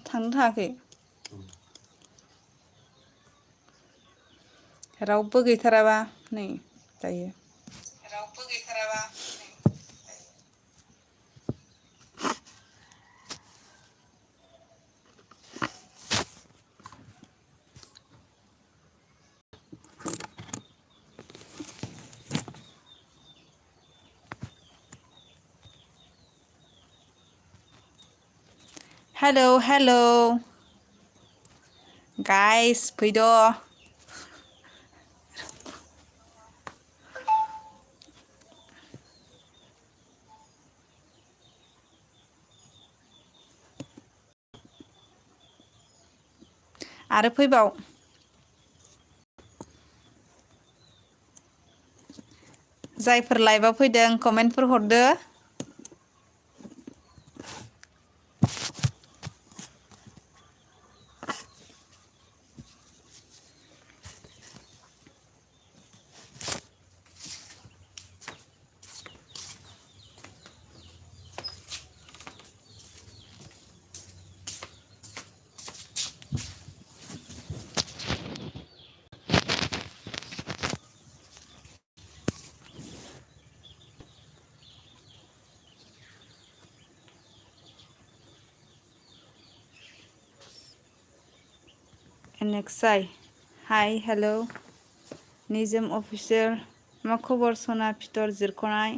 थांनो थाङाखै रावबो गैथाराबा नै दायो रावबो गैथाराबा हेलौ हेलौ गाइस फैद' आरो फैबाव जायफोर लाइभआव फैदों कमेन्टफोर हरदो NXI हाय हेलौ निजोम अफिसार मा खबर सना फिथर जिरख'नाय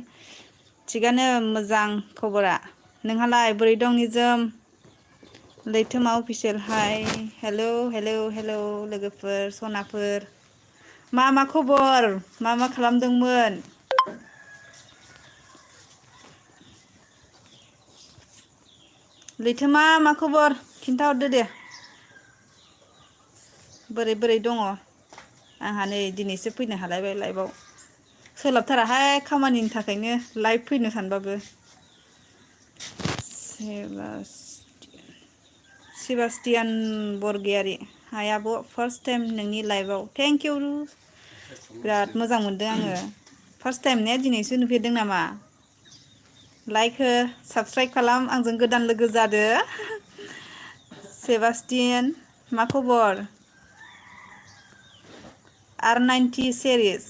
थिगानो मोजां खबरा नोंहालाय बोरै दं निजोम लैथोमा अफिसियेल हाय हेलौ हेलौ हेलौ लोगोफोर सनाफोर मा खबर मा खालामदोंमोन लैथोमा मा खबर खिन्थाहरदो दे बोरै दङ आंहा नै दिनैसो फैनो हालायबाय लाइभआव सोलाबथाराहाय खामानिनि थाखायनो लाइभ फैनो सानबाबो सेबास्टियान बरगयारि हाय आब' फार्स्ट टाइम नोंनि लाइभआव थेंक इउ बिराद मोजां मोनदों आङो फार्स्ट टाइम ने दिनैसो नुफेरदों नामा लाइक हो साबस्क्राइब खालाम आंजों गोदान लोगो जादो सेबास्टियान मा खबर R90 series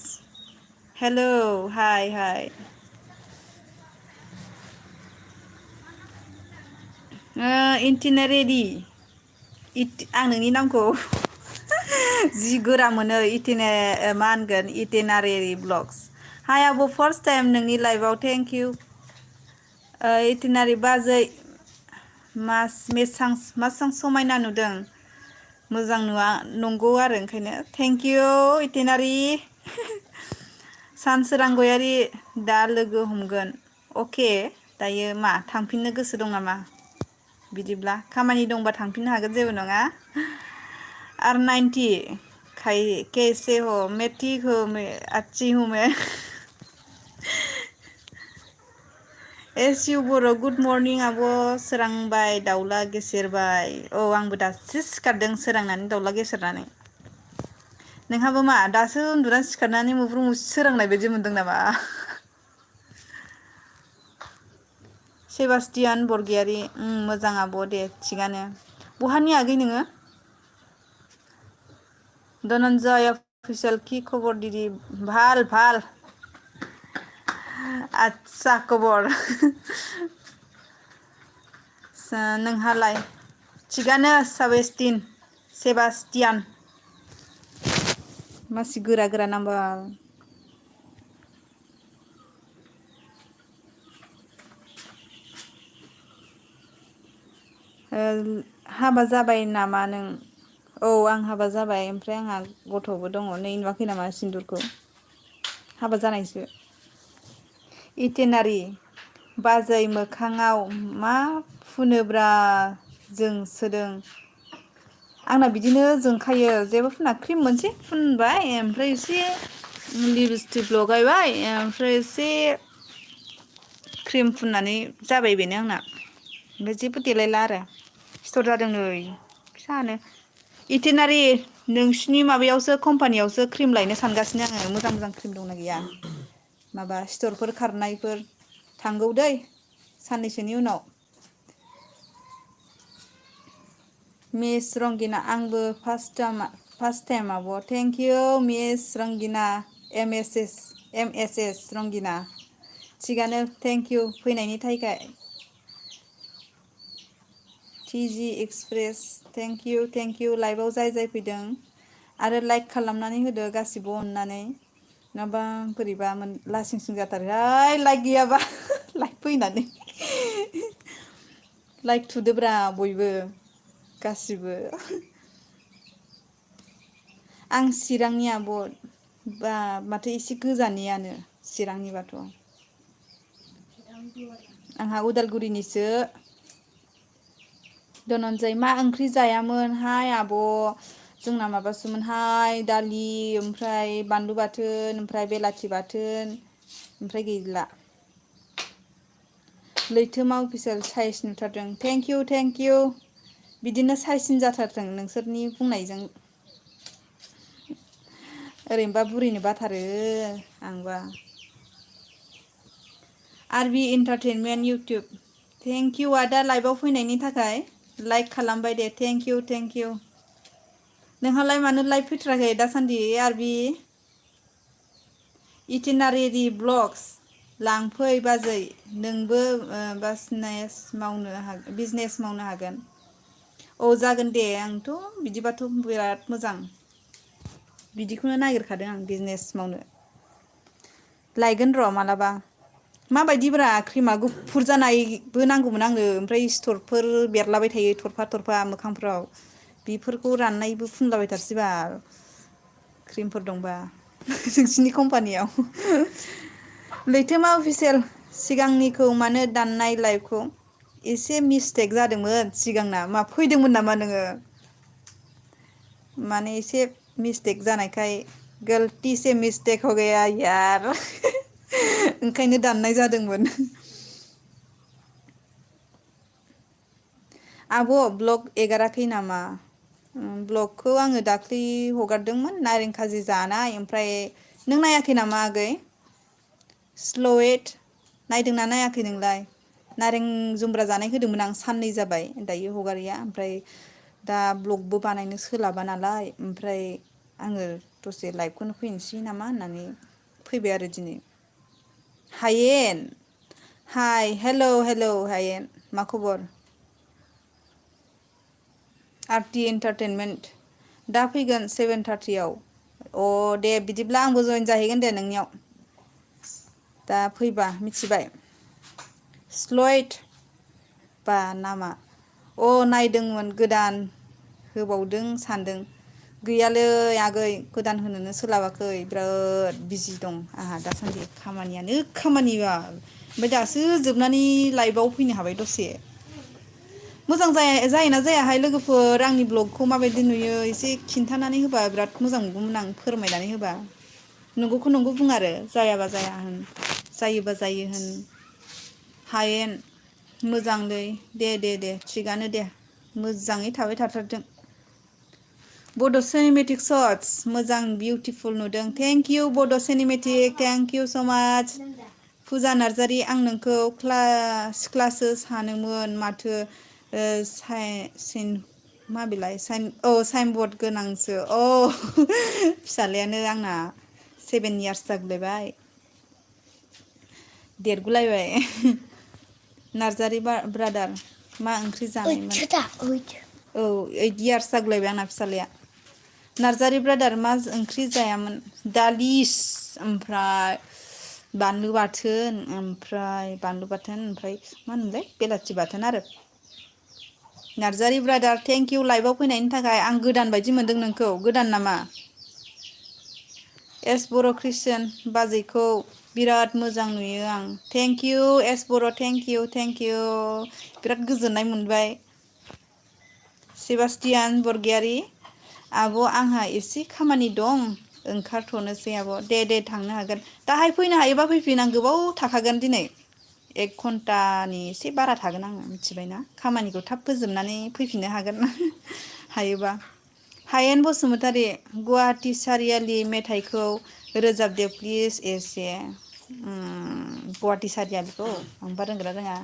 हेलौ हाय हाय इन्टिनारेडि आं नोंनि नामखौ जि गोरा मोनो मा होनगोन इटिनारेरि ब्लग्स हाय आब' फार्स्ट टाइम नोंनि लाइभआव थेंक इउ इटिनारि बाजै मासां समायना नुदों मोजां नुवा नंगौ आरो ओंखायनो थेंक इउ इटिनारि सानसोरां गयारि दा लोगो हमगोन अके दायो मा थांफिननो गोसो दं नामा बिदिब्ला खामानि दंबा थांफिननो हागोन जेबो नङा R90 कैसे हो मैं ठीक हूँ मैं अच्छी हूँ मैं एस इउ बर' गुड मर्निं आब' सोरांबाय दाउला गेसेरबाय औ आंबो दासो सिखारदों सोरांनानै दाउला गेसेरनानै नोंहाबो मा दासो उन्दुनानै सिखारनानै मोब्रु मुसि सोरांनाय बायदि मोनदों नामा सेबास्टियान बरगयारि मोजां आब' दे थिगानो बहानि आगै नोङो धनन्जय अफिसियेल कि खबर दिदि ভাল आच्छा खबर नोंहालाय थिगानो सेबास्टियान मासि गोरा गोरा नाम्बार हाबा जाबाय नामा नों औ आं हाबा जाबाय ओमफ्राय आंहा गथ'बो दङ नै नुवाखै नामा सिन्दुरखौ हाबा जानायसो इटेनारि बाजै मोखाङाव मा फुनोब्रा जोंसोदों आंना बिदिनो जोंखायो जेबो फुना क्रिम मोनसे फुनबाय ओमफ्राय एसे लिपस्टिक लगायबाय ओमफ्राय एसे क्रिम फुननानै जाबाय बेनो आंना ओमफ्राय जेबो देलायला आरो सिथर जादों नै फिसानो इटिनारि नोंसिनि माबायावसो कम्पानियावसो क्रिम लायनो सानगासिनो आङो मोजां मोजां क्रिम दंना गैया माबा सिथरफोर खारनायफोर थांगौ दै साननैसोनि उनाव मिस रंगिना आंबो फार्स्ट टाइम आब' थेंक इउ मिस रंगिना एम एस एस रंगिना थिगानो थेंक इउ फैनायनि थाखाय टिजि एक्सप्रेस थेंक इउ लाइभआव जाय फैदों आरो लाइक खालामनानै होदो गासिबो अननानै नङाबा बोरैबा लासिं सिं जाथारोहाय लाइक गैयाबा लाइक फैनानै लाइक थुदोब्रा बयबो गासिबो आं चिरांनि आब' बा माथो एसे गोजाननियानो चिरांनिबाथ' आंहा उदालगुरिनिसो धनन्जय मा ओंख्रि जायामोनहाय आब' जोंना माबासोमोनहाय दालि ओमफ्राय बानलु बाथोन ओमफ्राय बेलाथि बाथोन ओमफ्राय गैला लैथोमा अफिसियेल साइज नुथारदों थेंक इउ बिदिनो साइजसिन जाथारथों नोंसोरनि बुंनायजों ओरैनोबा बुरिनो बाथारो आंबा आरबि इन्टारटेनमेन्ट इउटुब थेंक इउ आदा लाइभआव फैनायनि थाखाय लाइक खालामबाय दे थेंक इउ नोंहालाय मानो लाइभ फैथाराखै दासान्दि आरबि इटिनारिरि ब्लगस लांफै बाजै नोंबो बिजनेस मावनो हागोन औ जागोन दे आंथ' बिदिबाथ' बिराद मोजां बिदिखौनो नागिरखादों आं बिजनेस मावनो लायगोन र' मालाबा माबायदिब्रा क्रिमा गुफुर जानायबो नांगौमोन आंनो ओमफ्राय सिथरफोर बेरलाबाय थायो थरफा थरफा मोखांफ्राव बेफोरखौ राननायबो फुनलाबायथारसैबाल क्रिमफोर दंबा नोंसिनि कम्पानियाव लैथोमा अफिसियेल सिगांनिखौ मानो दाननाय लाइभखौ एसे मिस्टेक जादोंमोन सिगांना मा फैदोंमोन नामा नोङो माने एसे मिस्टेक जानायखाय गलति से मिस्टेक हो गया यार ओंखायनो दाननाय जादोंमोन आब' ब्लग एगाराखै नामा ब्लगखौ आङो दाख्लै हगारदोंमोन नारें खाजि जानाय ओमफ्राय नों नायाखै नामा आगै स्ल'एट नायदोंना नायाखै नोंलाय नारें जुमब्रा जानाय होदोंमोन आं साननै जाबाय दायो हगारिया ओमफ्राय दा ब्लगबो बानायनो सोलाबा नालाय ओमफ्राय आङो दसे लाइभखौनो फैनोसै नामा होननानै फैबाय आरो दिनै हायेन हेल' हायेन मा खबर आरटि एन्टारटेनमेन्ट दा फैगोन 7:30 आव अ दे बिदिब्ला आंबो जयेन जाहैगोन दे नोंनियाव दा फैबा मिथिबाय स्लइड बा नामा अ नायदोंमोन गोदान होबावदों सानदों गैयालै आगै गोदान होनोनो सोलाबाखै बिराद बिजि दं आंहा दासान्दि खामानियानो खामानिबा ओमफ्राय दासो जोबनानै लाइभआव फैनो हाबाय दसे मोजां जायोना जायाहाय लोगोफोर आंनि ब्लगखौ माबायदि नुयो एसे खिन्थानानै होबा बिराद मोजां मोनगौमोन आं फोरमायनानै होबा नंगौखौ नंगौ बुं आरो जायाबा जाया होन जायोबा जायो होन हायेन मोजांलै दे थिगानो दे मोजाङै थाबाय थाथारथों बड' सिनेमेटिक सर्टस मोजां बिउटिफुल नुदों थेंक इउ बड' सिनेमेटिक थेंक इउ स' माच फुजा नार्जारि आं नोंखौ सिख्लासो सानोमोन माथो मा बिलाय साइन बर्ड गोनांसो फिसाज्लायानो आंना 7 इयार्स जागुलायबाय देरगुलायबाय नार्जारि ब्रादार मा ओंख्रि जानायमोन 8 इयार्स जागुलायबाय आंना फिसाज्लाया नार्जारि ब्रादार मा ओंख्रि जायामोन दालिस ओमफ्राय बानलु बाथोन ओमफ्राय मा होनोमोनलाय बेलाथि बाथोन आरो नार्जारि ब्रादार थेंक इउ लाइभआव फैनायनि थाखाय आं गोदान बायदि मोनदों नोंखौ गोदान नामा एस बर' ख्रिस्टियान बाजैखौ बिराद मोजां नुयो आं थेंक इउ एस बर' थेंक इउ बिराद गोजोननाय मोनबाय सेबास्टियान बरगयारि आब' आंहा एसे खामानि दं ओंखारथ'नोसै आब' दे थांनो हागोन दाहाय फैनो हायोबा फैफिन आं गोबाव थाखागोन दिनै 1 घन्टानि एसे बारा थागोन आङो मिथिबायना खामानिखौ थाब फोजोबनानै फैफिननो हागोन हायोबा हायेन बसुमतारी गुवाहाटी सारियालि मेथाइखौ रोजाबदे प्लिज एसे गुवाहाटी सारियालिखौ आंबा रोंगोना रोङा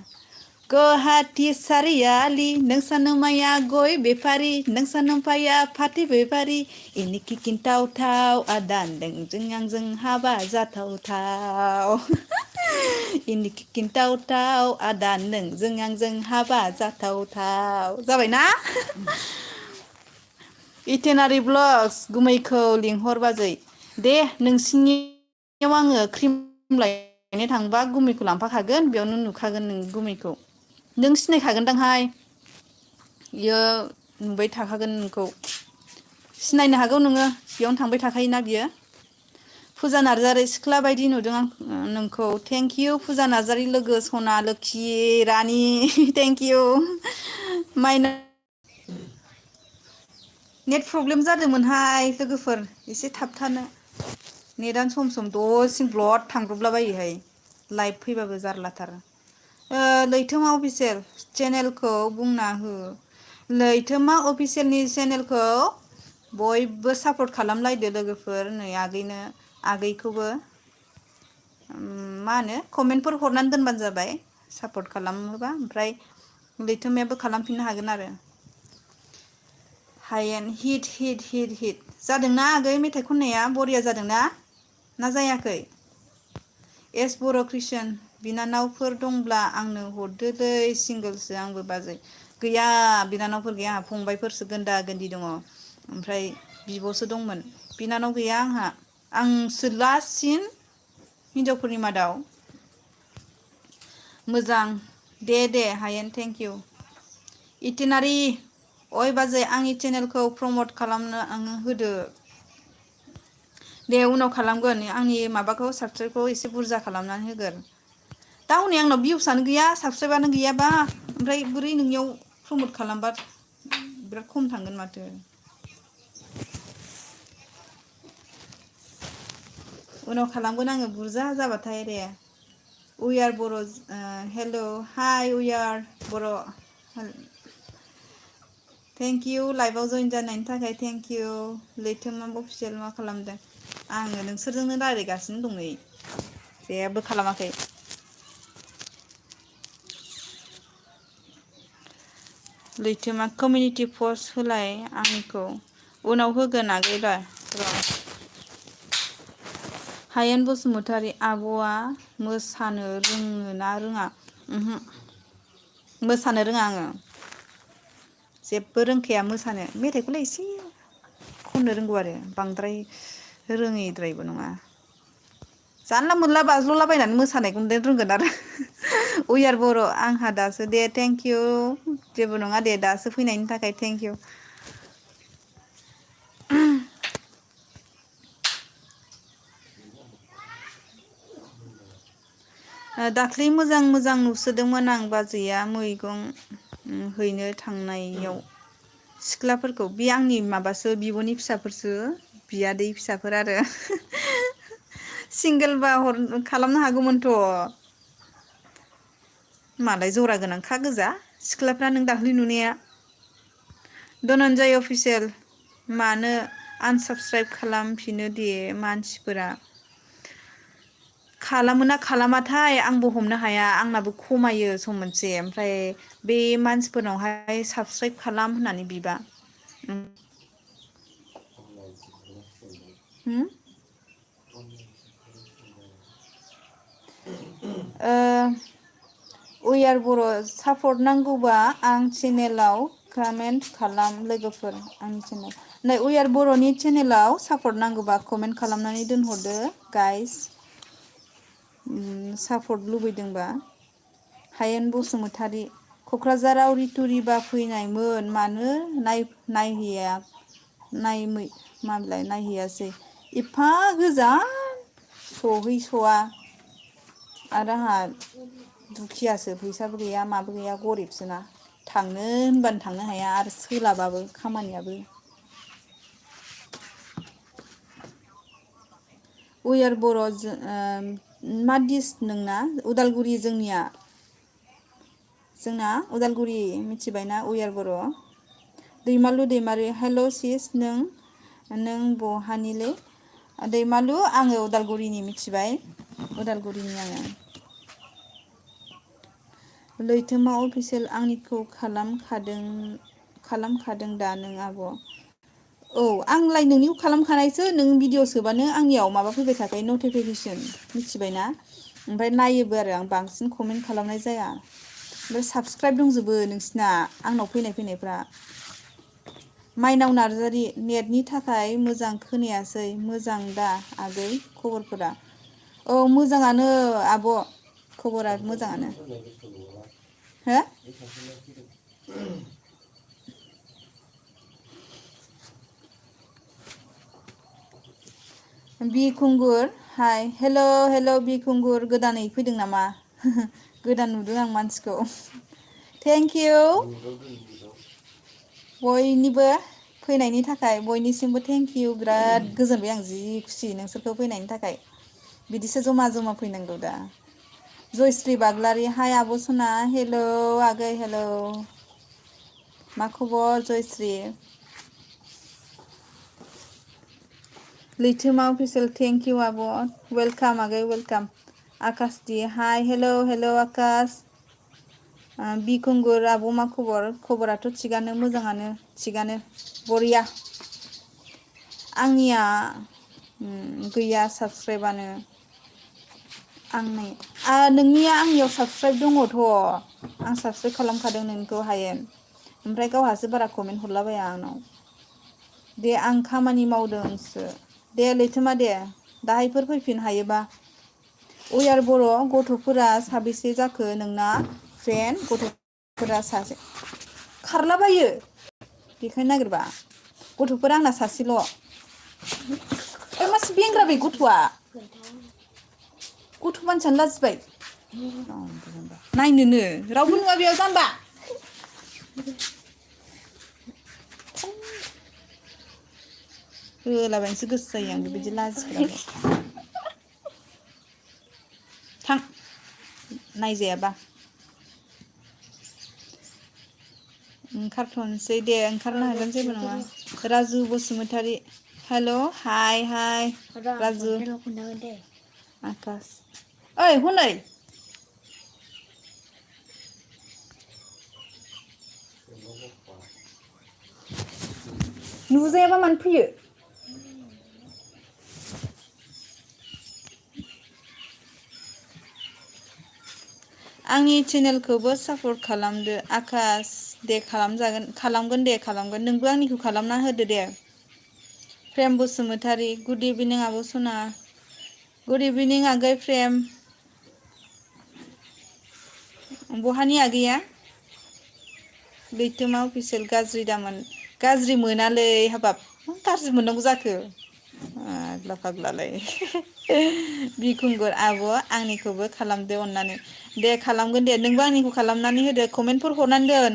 गुवाहाटी सारियालि नोंसा नोमाया गय बेफारि नोंसा नोम्फाया फाथै बेफारि इनिखि खिन्थाव थाव आदा नोंजों आंजों हाबा जाथावथाव इनिखि खिन्थाव थाव आदा नोंजों आंजों हाबा जाथावथाव जाबायना इटेनारि ब्लग्स गुमैखौ लिंहर बाजै दे नोंसिनियाव आङो क्रिम लायनो थांबा गुमैखौ लांफाखागोन बेयावनो नुखागोन नों गुमैखौ नों सिनायखागोनदांहाय बियो नुबाय थाखागोन नोंखौ सिनायनो हागौ नोङो बेयावनो थांबाय थाखायोना बियो फुजा नार्जारि सिख्ला बायदि नुदों आं नोंखौ थेंक इउ फुजा नार्जारि लोगो सना लोखि रानि थेंक इउ माइना नेट प्रब्लेम जादोंमोनहाय लोगोफोर एसे थाबथानो नेटानो सम सम दसेनो ब्लड थांब्रबलाबायोहाय लाइभ फैबाबो जारलाथार लैथोमा अफिसियेल चेनेलखौ बुंना हो लैथोमा अफिसियेलनि चेनेलखौ बयबो सापर्ट खालामलायदो लोगोफोर नै आगैनो आगैखौबो मा होनो कमेन्टफोर हरनानै दोनबानो जाबाय सापर्ट खालामोबा ओमफ्राय लैथोमायाबो खालामफिननो हागोन आरो हायेन हिट हिट हिट हिट जादोंना आगै मेथाइ खननाया बरिया जादोंना ना जायाखै एस बर' क्रिस्टियान बिनानावफोर दंब्ला आंनो हरदोलै सिंगोलसो आंबो बाजै गैया बिनानावफोर गैया आंहा फंबायफोरसो गोनदा गोन्दि दङ ओमफ्राय बिब'सो दंमोन बिनानाव गैया आंहा आंसो लास्टसिन हिनजावफोरनि मादाव मोजां दे हायेन थेंक इउ इटिनारि अय बाजै आंनि चेनेलखौ प्रमट खालामनो आङो होदो दे उनाव खालामगोन आंनि माबाखौ साबसक्राइबखौ एसे बुरजा खालामनानै होगोन दा हनै आंनाव भिउसआनो गैया साबसक्राइबानो गैयाबा ओमफ्राय बोरै नोंनियाव प्रमट खालामबा बिराद खम थांगोन माथो उनाव खालामगोन आङो बुरजा जाबाथाय दे उयार बर' हेल' हाय उयार बर' थेंक इउ लाइभआव जइन जानायनि थाखाय थेंक इउ लैथोमा अफिसियेल मा खालामदों आङो नोंसोरजोंनो रायज्लायगासिनो दं नै जेबो खालामाखै लैथोमा कमिउनिटि पस्ट होलाय आंनिखौ उनाव होगोन आगै र' हायेन बसुमतारी आब'आ मोसानो रोङो ना रोङा मोसानो रोङा आङो जेबो रोंखाया मोसानो मेथाइखौलाय एसे खननो रोंगौ आरो बांद्राय रोङैद्रायबो नङा जानला मोनला बाज्ल'लाबायनानै मोसानायखौनो रोंगोन आरो उयार बर' आंहा दासो दे थेंक इउ जेबो नङा दे दासो फैनायनि थाखाय थेंक इउ दाख्लै मोजां मोजां नुसोदोंमोन आं बाजैया मैगं हैनो थांनायाव सिख्लाफोरखौ बे आंनि माबासो बिब'नि फिसाफोरसो बियादै फिसाफोर आरो सिंगोलबा खालामनो हागौमोनथ' मालाय जरा गोनांखा गोजा सिख्लाफ्रा नों दाख्लै नुनाया धनन्जय अफिसियेल मानो आनसाबस्क्राइब खालामफिनो दे मानसिफोरा खालामो ना खालामाथाय आंबो हमनो हाया आंनाबो खमायो सम मोनसे ओमफ्राय बे मानसिफोरनावहाय साबसक्राइब खालाम होननानै बिबा उयार बर' सापर्ट नांगौबा आं चेनेलाव कमेन्ट खालाम लोगोफोर आंनि चेनेल नै उयार बर'नि चेनेलाव सापर्ट नांगौबा कमेन्ट खालामनानै दोनहरदो गाइस सापर्ट लुबैदोंबा हायेन बसुमतारी क'क्राझाराव रितुरिबा फैनायमोन मानो नायहैया मामलाय नायहैयासै एफा गोजान सहैस'वा आरो आंहा दुखियासो फैसाबो गैया माबो गैया गरिबसोना थांनो होनबानो थांनो हाया आरो सोलाबाबो खामानियाबो उयार बर' मा डिस नोंना उदालगुरि जोंना उदालगुरि मिथिबायना उयार बर' दैमालु दैमारि हेल' सिस नों बहानिलै दैमालु आङो उदालगुरिनि मिथिबाय उदालगुरिनि आङो लैथोमा अफिसियेल आंनिखौ खालामखादों दा नों आब' औ आंलाय नोंनिखौ खालामखानायसो नों भिडिअ सोबानो आंनियाव माबा फैबाय थाखायो नटिफिकेसन मिथिबायना ओमफ्राय नायोबो आरो आं बांसिन कमेन्ट खालामनाय जाया ओमफ्राय साबसक्राइब दंजोबो नोंसिना आंनाव फैनायफ्रा माइनाव नार्जारि नेटनि थाखाय मोजां खोनायासै मोजां दा आगै खबरफोरा औ मोजाङानो आब' खबरा मोजाङानो हो बिखुंगुर हाय हेल' बिखुंगुर गोदानै फैदों नामा गोदान नुदों आं मानसिखौ थेंक इउ बयनिबो फैनायनि थाखाय बयनिसिमबो थेंक इउ बिराद गोजोनबाय आं जि खुसि नोंसोरखौ फैनायनि थाखाय बिदिसो जमा फैनांगौ दा जयश्री बाग्लारि हाय आब' सना हेल' आगै हेल' मा खबर जयश्री लैथोमा अफिसियेल थेंक इउ आब' वेलकाम आगै वेलकाम आकाश दि हाय हेल' आकाश बिखुंगुर आब' मा खबराथ' थिगानो मोजाङानो थिगानो बरिया आंनिया गैया साबसक्राइबानो नोंनिया आंनियाव साबसक्राइब दङथ' आं साबसक्राइब खालामखादों नोंखौ हायो ओमफ्राय गावहासो बारा कमेन्ट हरलाबाया आंनाव दे आं खामानि मावदोंसो दे लैथोमा दे दाहायफोर फैफिन हायोबा अयार बर' गथ'फोरा साबेसे जाखो नोंना फ्रेन्ड गथ'फोरा सासे खारलाबायो देखायनो नागिरबा गथ'फोरा आंना सासेल' मासे बेंग्रा बे गथ'आ गथ' मानसियानो लाजिबाय नायनोनो रावबो नुवा बेयाव जाम्बा होलाबायनोसो गोसो जायो आं बेबायदि लाजिग्राखौ थां नायजायाबा ओंखारथ'नोसै दे ओंखारनो हागोन जेबो नङा राजु बसुमतारी हेल' हाय राजु आकाश ओइ हनै नुजायाबा मानो फैयो आंनि चेनेलखौबो सापर्ट खालामदो आकाश दे खालामगोन नोंबो आंनिखौ खालामना होदो दे प्रेम बसुमतारी गुड इभिनिं आब' सना गुड इभिनिं आगै प्रेम बहानि आगैया लैथोमा अफिसियेल गाज्रि दामोन गाज्रि मोनालै हाबाब गाज्रि मोननांगौ जाखो फाग्लालाय बिखुंगुर आब' आंनिखौबो खालामदो अननानै दे खालामगोन दे नोंबो आंनिखौ खालामनानै होदो कमेन्टफोर हरनानै दोन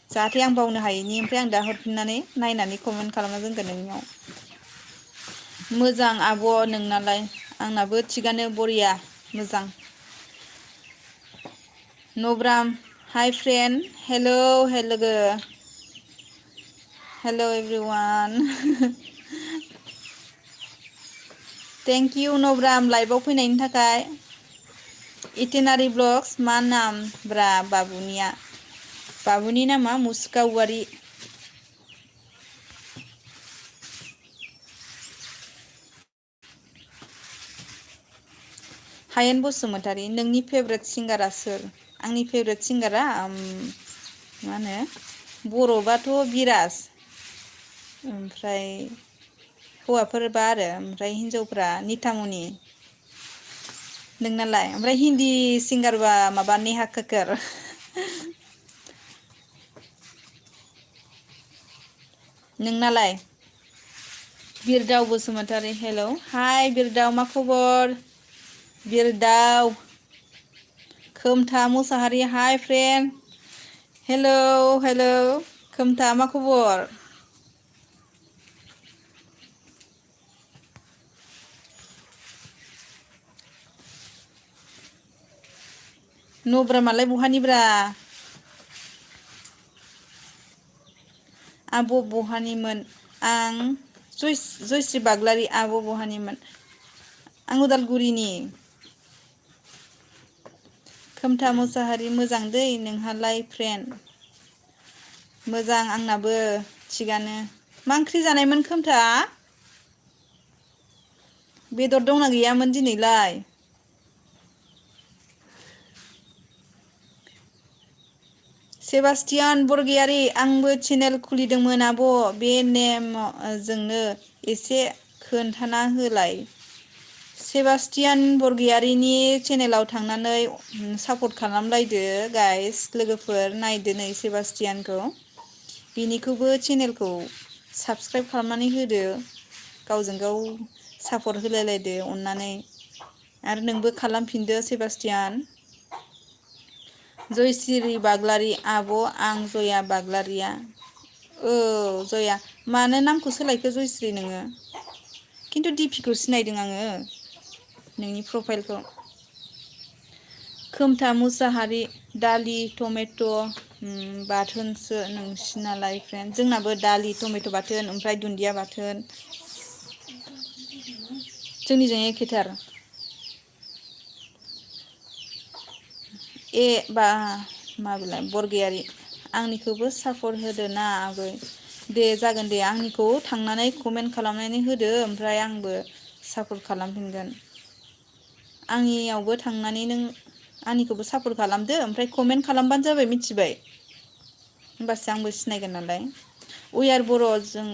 जाहाथे आं बावनो हायैनि ओमफ्राय आं दा हरफिननानै नायनानै कमेन्ट खालामना दोनगोन नोंनियाव मोजां आब' नोंनालाय आंनाबो थिगानो बरिया मोजां नब्राम हाय फ्रेन्ड हेल' लोगो हेल' एभ्रिवान थेंक इउ नब्राम लाइभआव फैनायनि थाखाय इटिनारि ब्लग्स मा नाम ब्रा बाबुनि नामा मुसुखा औवारि हायेन बसुमतारी नोंनि फेभरेट सिंगारा सोर आंनि फेभरेट सिंगारा मा होनो बर'बाथ' बिराज ओमफ्राय हौवाफोरबा आरो ओमफ्राय हिन्जावफ्रा नितामनि नोंनालाय ओमफ्राय हिन्दी सिंगारबा माबा नेहा कोकर नोंनालाय बिरदाव बसुमतारी हेल' हाय बिरदाव मा खबर बिरदाव खोमथा मुसाहारि हाय फ्रेन्ड हेल' खोमथा मा खबर नब्रामालाय बहानिब्रा आब' बहानिमोन? आं जयश्री बाग्लारि। आब' बहानिमोन? आं उदालगुरिनि। खोमथा मोसाहारि मोजां दै नोंहालाय फ्रेन्ड? मोजां आंनाबो थिगानो। मा ओंख्रि जानायमोन खोमथा? बेदर दंना गैयामोन दिनैलाय? सेबास्टियान बरगयारि आंबो चेनेल खुलिदोंमोन आब' बे नेमजोंनो एसे खोन्थाना होलाय। सेबास्टियान बरगयारिनि चेनेलाव थांनानै सापर्ट खालामलायदो गाइस लोगोफोर नायदो नै सेबास्टियानखौ बिनिखौबो चेनेलखौ साबसक्राइब खालामनानै होदो गावजों गाव सापर्ट होलायलायदो अननानै आरो नोंबो खालामफिनदो सेबास्टियान। जयश्री बाग्लारि आब' आं जया बाग्लारिया। औ जया मानो नामखौ सोलायखो जयश्री नोङो? खिन्थु डिपिखौ सिनायदों आङो नोंनि प्रफाइलखौ। खोमथा मुसाहारि दालि टमेट' बाथोनसो नोंसिनालाय फ्रेन्ड? जोंनाबो दालि टमेट' बाथोन ओमफ्राय दुन्दिया बाथोन। जोंनिजों एखेथार। बा माबेलाय बरगयारि आंनिखौबो सापर्ट होदो ना आगै। दे जागोन दे आंनिखौ थांनानै कमेन्ट खालामनानै होदो ओमफ्राय आंबो सापर्ट खालामफिनगोन। आंनियावबो थांनानै नों आंनिखौबो सापर्ट खालामदो ओमफ्राय कमेन्ट खालामबानो जाबाय मिथिबाय? होमबासो आंबो सिनायगोन नालाय। उयार बर' जों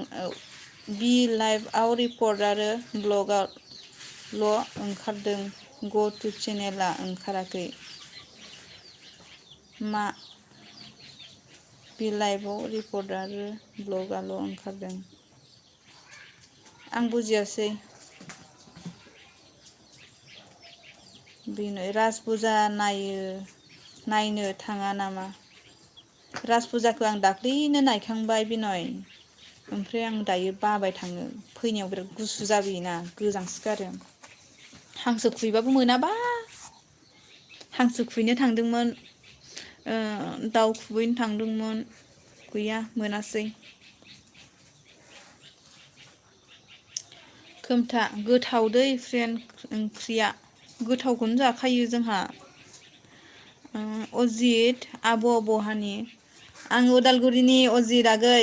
बि लाइभआव रिपर्ट आरो ब्लगआल' ओंखारदों ग'टु चेनेला ओंखाराखै। मा बि लाइभआव रिपर्ट आरो ब्लगआल' ओंखारदों? आं बुजियासै। बेनो राज फुजा नायनो थाङा नामा? राज फुजाखौ आं दाख्लैनो नायखांबाय बिनय। ओमफ्राय आं दायो बाबाय थाङो फैनायाव बिराद गुसु जाबोयोना गोजांसोगारो। हांसो खुैबाबो मोनाबा। हांसो खुबैनो थांदोंमोन दाउ खुबैनो थांदोंमोन गैया मोनासै। खोमथा गोथावदै फ्रेन्ड ओंख्रिया। गोथावखौनो जाखायो जोंहा। अजित आब' बहानि? आं उदालगुरिनि अजित आगै।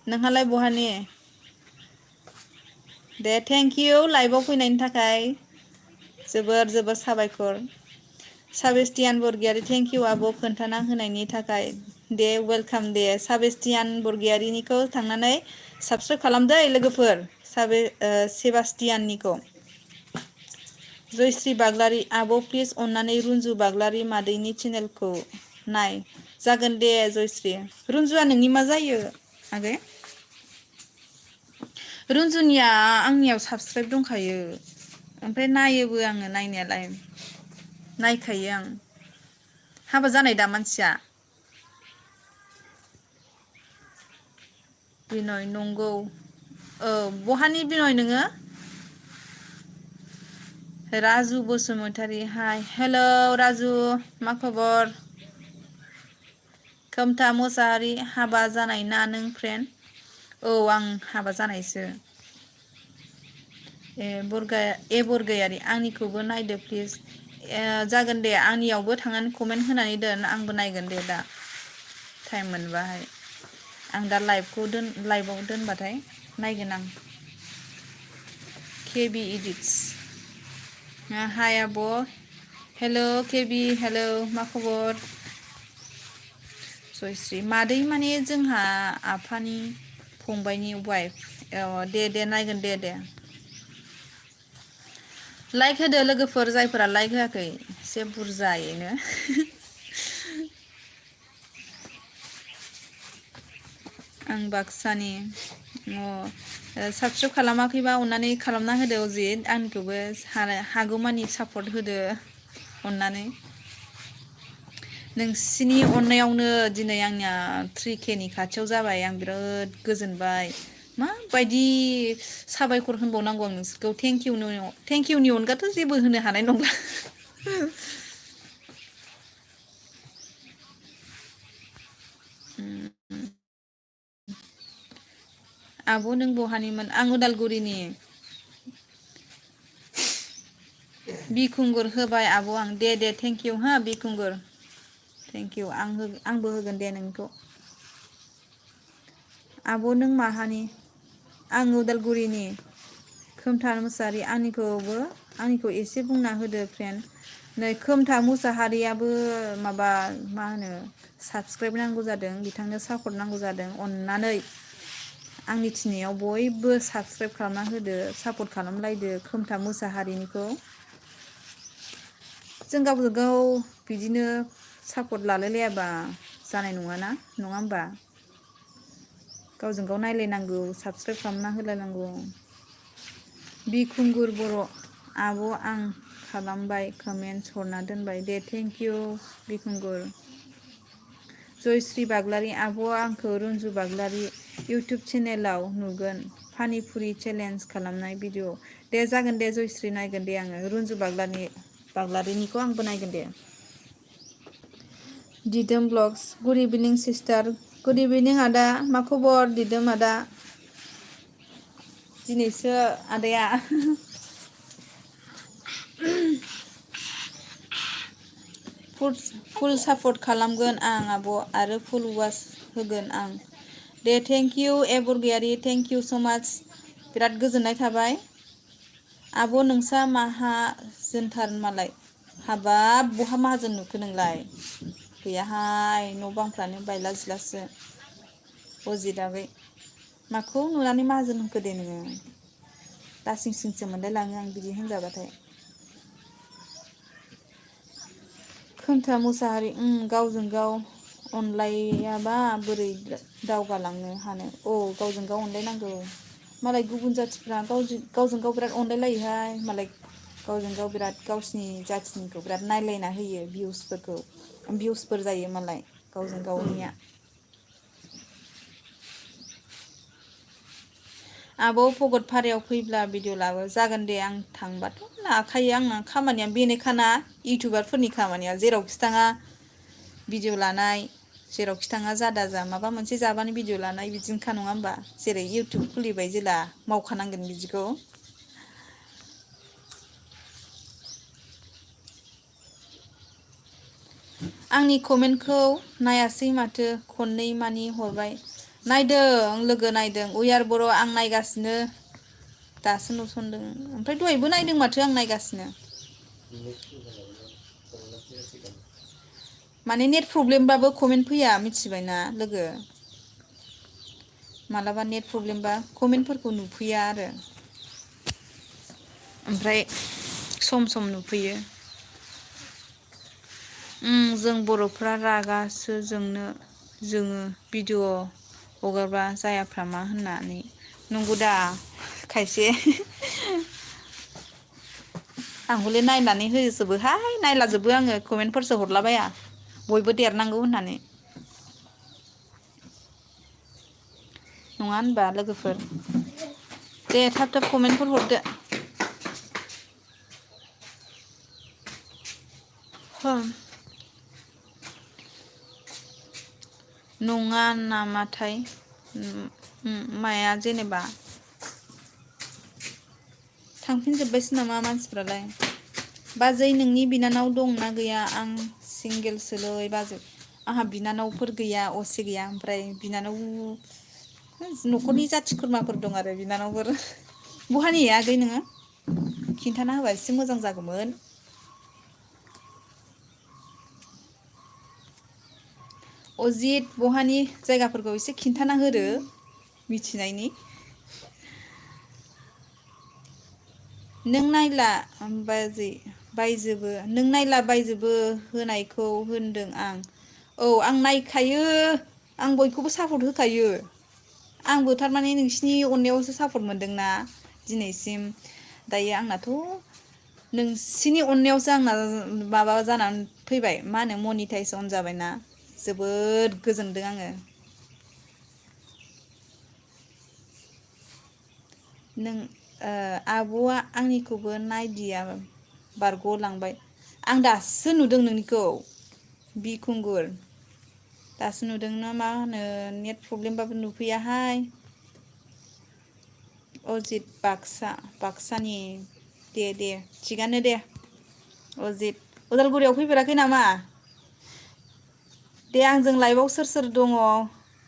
नोंहालाय बहानि? दे थेंकिउ लाइभआव फैनायनि थाखाय जोबोर जोबोर साबायखर। साबेस्टियान बरगयारि थेंकिउ आब' खोन्थाना होनायनि थाखाय। दे वेलकाम दे साबेस्टियान बरगयारिनिखौ थांनानै साबसक्राइब खालामदै लोगोफोर सेबास्टियाननिखौ। जयश्री बाग्लारि आब' प्लिज अननानै रुनजु बाग्लारि मादैनि चेनेलखौ नाय। जागोन दे जयश्री। रुनजुआ नोंनि मा जायो आगै? रुनजुनिया आंनियाव साबसक्राइब दंखायो ओमफ्राय नायोबो आङो नायनायालाय नायखायो आं। हाबा जानाय दा मानसिया? बिनय नंगौ। औ बहानि बिनय नोङो? राजु बसुमतारी हाय हेलौ राजु मा खबर? खोमथा मोसाहारि हाबा जानाय ना नों फ्रेन्ड? औ आं हाबा जानायसो। बरगयारि आंनिखौबो नायदो प्लिज। जागोन दे आंनियावबो थांनानै कमेन्ट होनानै दोन आंबो नायगोन दे दा टाइम मोनबाहाय। आं दा लाइभआव दोनबाथाय नायगोन आं। केबि इदिटस हाय आब' हेलौ केबि हेलौ मा खबर? जयश्री मादै माने जोंहा आफानि फंबायनि वाइफ। दे दे नायगोन दे दे। लाइक होदो लोगोफोर जायफोरा लाइक होआखै एसे बुरजायैनो। आं बाक्सानि। साबसक्राइब खालामाखैबा अननानै खालामना होदो अजित आंनिखौबो हागौमानि सापर्ट होदो अननानै। नोंसिनि अननायावनो दिनै आंनिया 3K नि खाथियाव जाबाय आं बिराद गोजोनबाय। माबायदि साबायखर होनबावनांगौ आं नोंसोरखौ थेंकिउनि अनगाथ' जेबो होनो हानाय नंला। आब' नों बहानिमोन? आं उदालगुरिनि। बिखुंगुर होबाय आब' आं। दे थेंक इउ हा बिखुंगुर। थेंक इउ आंबो होगोन दे नोंखौ। आब' नों माहानि? आं उदालगुरिनि। खोमथा मुसाहारि। आंनिखौ एसे बुंना होदो फ्रेन्ड। नै खोमथा मुसाहारियाबो माबा मा होनो साबसक्राइब नांगौ जादों। बिथांनो सापर्ट नांगौ जादों। अननानै आंनि थिननायाव बयबो साबसक्राइब खालामना होदो, सापर्ट खालामलायदो खोमथा मुसाहारिनिखौ। जों गावजों गाव बिदिनो सापर्ट लालाय लायाबा जानाय नङाना, नङा होमबा? गावजों गाव नायलायनांगौ, साबसक्राइब खालामना होलायनांगौ। बिखुंगुर बर'। आब' आं खालामबाय, कमेन्टस हरना दोनबाय। दे थेंक इउ बिखुंगुर। जयश्री बाग्लारि। आब' आंखौ रुनजु बाग्लारि इउटुब चेनेलाव नुगोन पानिपुरि चेलेन्ज खालामनाय भिडिअ। दे जागोन दे जयश्री, नायगोन दे आङो रुनजु बाग्लारिनिखौ आंबो नायगोन दे। दिदोम ब्लग्स। गुड इभिनिं सिस्टार। गुड इभिनिं आदा। मा खबर दिदोम आदा? दिनैसो आदाया फुल सापर्ट खालामगोन आं आब' आरो फुल वाच होगोन आं। दे thank you A Borgoyary, thank you so' much. बिराद गोजोननाय थाबाय। आब' नोंसा माहाजोनथार मालाय। हाबाब बहा माहाजोन नुखो नोंलाय? गैयाहाय, न' बांफ्रानो बायला जिलासो अजित आगै। माखौ नुनानै माहाजोन होनखो दे नोङो? लासिं सिंसो मोनलाय लाङो आं बिदि होनजाबाथाय। खोमथा मुसाहारि। गावजों गाव अनलायाबा बोरै दावगालांनो हानो? औ गावजों गाव अनलायनांगौ। मालाय गुबुन जाथिफ्रा गावजों गाव बिराद अनलायलायोहाय। मालाय गावजों गाव बिराद गावसिनि जाथिनिखौ बिराद नायलायना होयो भिउसफोर जायो मालाय गावजों गावनिया। आब' भगतपारायाव फैब्ला भिडिअ लाबो। जागोन दे, आं थांबाथ' लाखायो। आंना खामानिया बेनोखाना इउटुबारफोरनि खामानिया। जेरावखि थाङा भिडिअ लानाय, जेरावखि थाङा जादा जा माबा मोनसे जाबानो भिडिअ लानाय बिदिनोखा, नङा होमबा? जेरै इउटुब खुलिबाय जेला मावखानांगोन बिदिखौ। आंनि कमेन्टखौ नायासै माथो? खननै मानि हरबाय। नायदों लोगो नायदों। उयार बर' आं नायगासिनो। दासो नुसनदों। ओमफ्राय दहायबो नायदों माथो आं नायगासिनो। माने नेट प्रब्लेमबाबो कमेन्ट फैया, मिथिबायना लोगो? मालाबा नेट प्रब्लेमबा कमेन्टफोरखौ नुफैया आरो। ओमफ्राय सम सम नुफैयो। जों बर'फ्रा रागासो जोङो भिडिअ हगारबा जायाफ्रामा होननानै। नंगौ दा खायसे आं हले नायनानै होजोबोहाय, नायलाजोबो आङो, कमेन्टफोरसो हरलाबाया। बयबो देरनांगौ होननानै। नङा होनबा लोगोफोर? दे थाब थाब कमेन्टफोर हरदो। नङा नामाथाय? माया जेनेबा? थांफिनजोब्बायसो नामा मानसिफ्रालाय? बाजै नोंनि बिनानाव दंना गैया? आं सिंगेलसोलै बाजै। आंहा बिनानावफोर गैया, असे गैया। ओमफ्राय बिनानाव न'खरनि जाथि खुरमाफोर दं आरो बिनानावफोर। बहानि आगै नोङो? खिन्थाना होबा एसे मोजां जागौमोन। अजित बहानि जायगाफोरखौ एसे खिन्थाना होदो मिथिनायनि। नों नायला बायजोबो होनायखौ होनदों आं। औ आं नायखायो, आं बयखौबो सापर्ट होखायो। आंबो थारमाने नोंसिनि अननायावसो सापर्ट मोनदोंना दिनैसिम। दायो आंनाथ' नोंसिनि अननायावसो आंना माबा जानानै फैबाय, मा होनो मनिटाइस अन जाबायना। जोबोद गोजोनदों आङो। आब'आ आंनिखौबो नायदिया बारग'लांबाय। आं दासो नुदों नोंनिखौ बिखुंगुर। दासो नुदों ना मा होनो? नेट प्रब्लेमबाबो नुफैयाहाय। अजित बाक्सानि दे थिगानो दे अजित उदालगुरियाव फैफेराखै नामा दे आंजों लाइभआव सोर दङ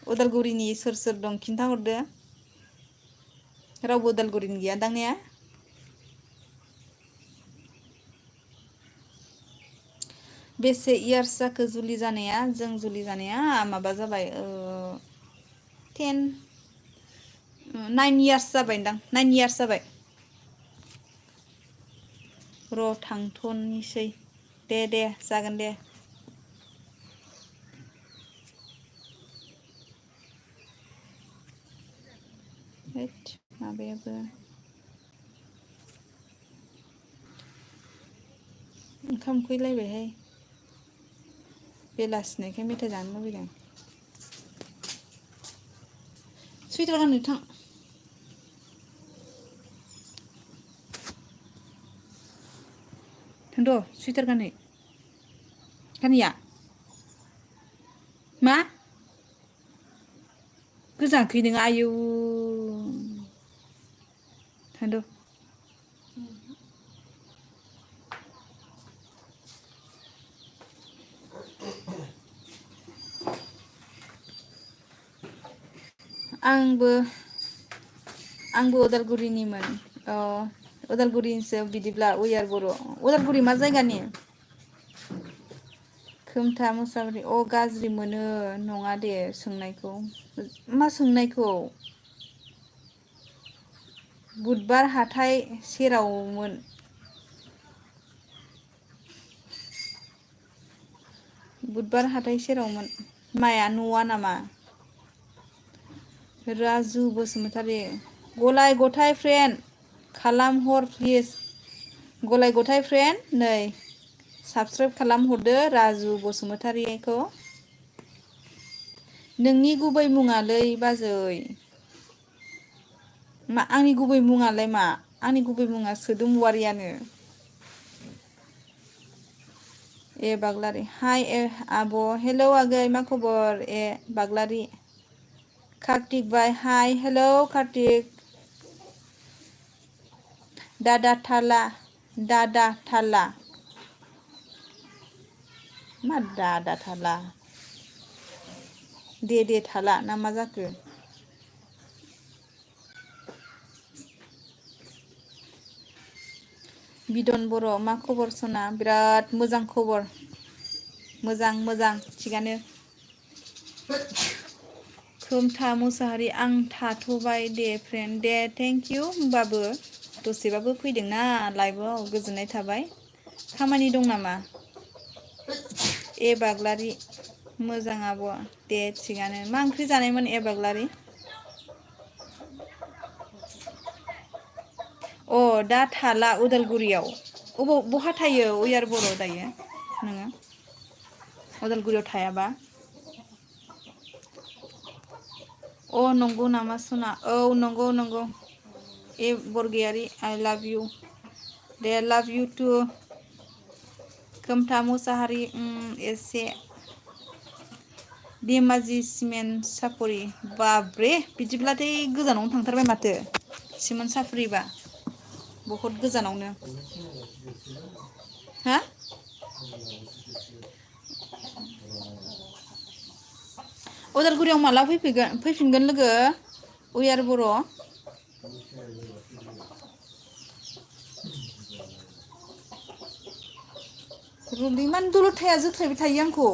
उदालगुरिनि सोर दं खिन्थाहरदो रावबो उदालगुरिनि गैया दां ने बेसे इयार्स जाखो जुलि जानाया जों जुलि जानाया माबा जाबाय 9 इयार्स जाबायदां 9 इयार्स जाबाय र' थांथ'नोसै दे जागोन दे माबायाबो ओंखाम उखैलायबायहाय बेलासिनायखाय मेथाइ जानो लुबैदों सुइटार गाननो थां थांद' सुइटार गानहैया मा गोजांखै नोङो आयौ थांद' आंबो उदालगुरिनिमोन उदालगुरिनिसो बिदिब्ला उयार बर' उदालगुरि मा जायगानि खोमथा मुसाहारि गाज्रि मोनो नङा दे सोंनायखौ मा सोंनायखौ बुधबार हाथाय सेरावमोन बुधबार हाथाय सेरावमोन माया न'आ नामा राजु बसुमतारी गलाय गथाय फ्रेन्ड खालामहर प्लिज गलाय गथाय फ्रेन्ड नै साबसक्राइब खालामहरदो राजु बसुमतारीखौ नोंनि गुबै मुङालै बाजै मा आंनि गुबै मुङालाय मा आंनि गुबै मुङा swdwmवारियानो ए बाग्लारि हाय आब' हेलौ आगै मा खबर बाग्लारि Kartik bye hi hello Kartik दादा थाला मा दादा थाला दे थाला ना मा जाखो बिदन बर' मा खबर सना बिराद मोजां खबर मोजां थिगानो खोमथा मुसाहारि आं थाथ'बाय दे फ्रेन्ड दे थेंक इउ होमबाबो दसेबाबो फैदोंना लाइभआव गोजोननाय थाबाय खामानि दं नामा बाग्लारि मोजां आब' दे थिगानो मा ओंख्रि जानायमोन बाग्लारि दा थाला उदालगुरियाव बहा थायो उयार बर' दायो नोङो उदालगुरियाव थायाबा नंगौ नामा सना नंगौ बरगयारि आइ लाभ इउ दे लाभ इउ टु खोमथा मुसाहारि एसे धेमाजि सिमेन्ट सापरि बाब्रे बिदिब्लाथाय गोजानावनो थांथारबाय माथो सिमोन्ट साफ्रिबा बहुद गोजानावनो हा उदालगुरियाव माला फैफिनगोन लोगो उयार बर' रुलि मान दलद थाया जोख्लायबाय थायो आंखौ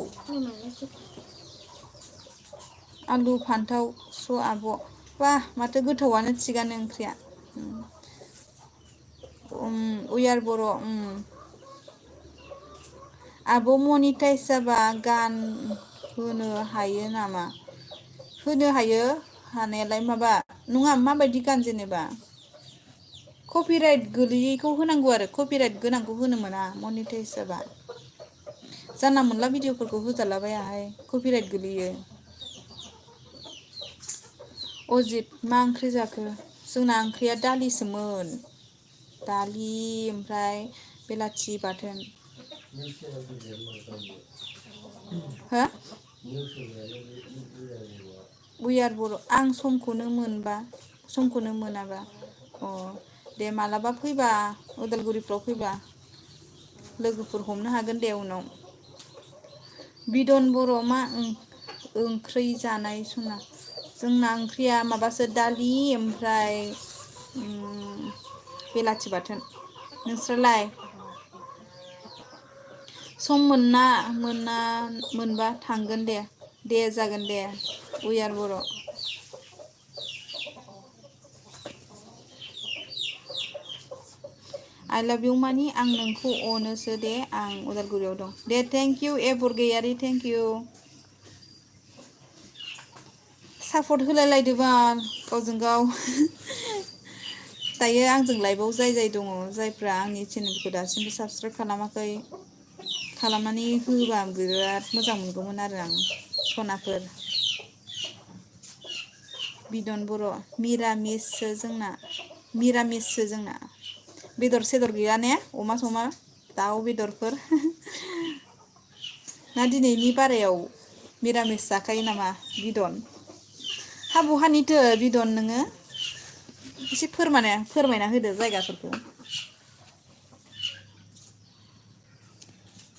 आलु फान्थाव स' आब' वाह माथो गोथावआनो थिगानो ओंख्रिया उयार बर' आब' मनिटाइज जाबा गान होनो हायो नामा होनो हायो हानायालाय माबा नङा माबायदि गान जेनेबा कपिराइट गोलैयैखौ होनांगौ आरो कपिराइट गोनांखौ होनो मोना मनिटाइज जाबा जानला मोनला भिडिअफोरखौ होजालाबायाहाय कपिराइट गोलैयो अजित मा ओंख्रि जाखो जोंना ओंख्रिया दालिसोमोन दालि ओमफ्राय बेलाथि बाथोन हो उयार बर' आं समखौनो मोनाबा अ दे मालाबा फैबा उदालगुरिफ्राव फैबा लोगोफोर हमनो हागोन दे उनाव। बिदन बर' मा ओंख्रै जानाय सना जोंना ओंख्रिया माबासो दालि ओमफ्राय बेलाथि बाथोन। नोंस्रालाय? सम मोनबा थांगोन दे। दे जागोन दे उइ आर बर'। आइ लाभ इउ मानि आं नोंखौ अनोसो दे आं उदालगुरियाव दं। दे thank you A Borgoyary thank you. Support होलायलायदो बाल गावजों गाव। दायो आंजों लाइभआव जाय दङ जायफ्रा आंनि चेनेलखौ दासिमबो साबसक्राइब खालामाखै खालामनानै होबा बिराद मोजां मोनगौमोन आरो आं सनाफोर। बिदन बर' मिरामिससो जोंना बेदर सेदर गैया ने अमा समा दाउ बेदरफोर ना दिनैनि बारायाव मिरामिस जाखायो नामा बिदन? हा बहानिथो बिदन नोङो एसे फोरमायना होदो जायगाफोरखौ।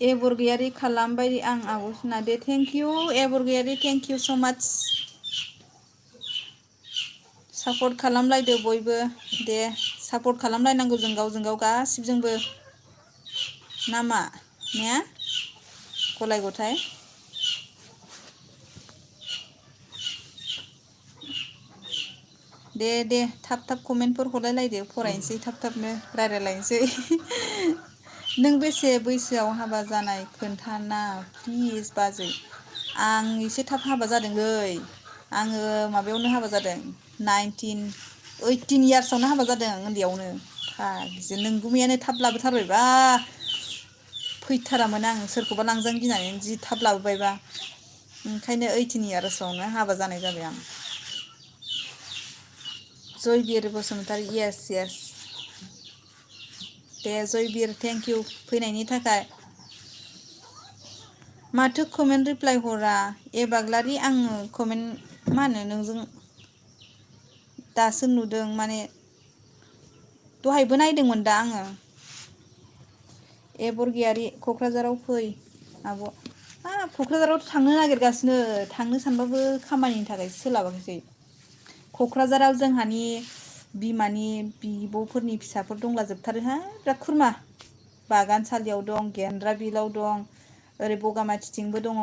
ए बरगयारि खालामबाय आं आब' सना दे thank you A Borgoyary thank you so' much. Support खालामलायदो बयबो दे सापर्ट खालामलायनांगौ जों गावजों गाव गासिबजोंबो ना मा ने गलाय गथाय। दे थाब थाब कमेन्टफोर हरलायलायदो फरायनोसै थाब थाबनो रायज्लायलायनोसै। नों बेसे बैसोआव हाबा जानाय खोन्थाना प्लिज बाजै। आं एसे थाब हाबा जादोंलै आङो माबायावनो हाबा जादों 18 इयार्सआवनो हाबा जादों उन्दैयावनो। नोंगुमैयानो थाब लाबोथारबायबा फैथारामोन आं सोरखौबा लांजानो गिनानै जि थाब लाबोबायबा ओंखायनो 18 इयार्सआवनो हाबा जानाय जाबाय आं। जयबिर बसुमतारी येस दे जयबिर थेंक इउ फैनायनि थाखाय। माथो कमेन्ट रिप्लाय हरा ए बाग्लारि आङो कमेन्ट मा होनो नोंजों दासो नुदों माने दहायबो नायदोंमोन दा आङो। ए बरगयारि क'क्राझाराव फै आब'। क'क्राझारावथ' थांनो नागिरगासिनो थांनो सानबाबो खामानिनि थाखाय सोलाबाखिसै। क'क्राझाराव जोंहानि बिमानि बिब'फोरनि फिसाफोर दंला जोबथारोहाय बिराद खुरमा। बागानसालियाव दं गेन्द्रा बिलाव दं ओरै बगामाथिथिंबो दङ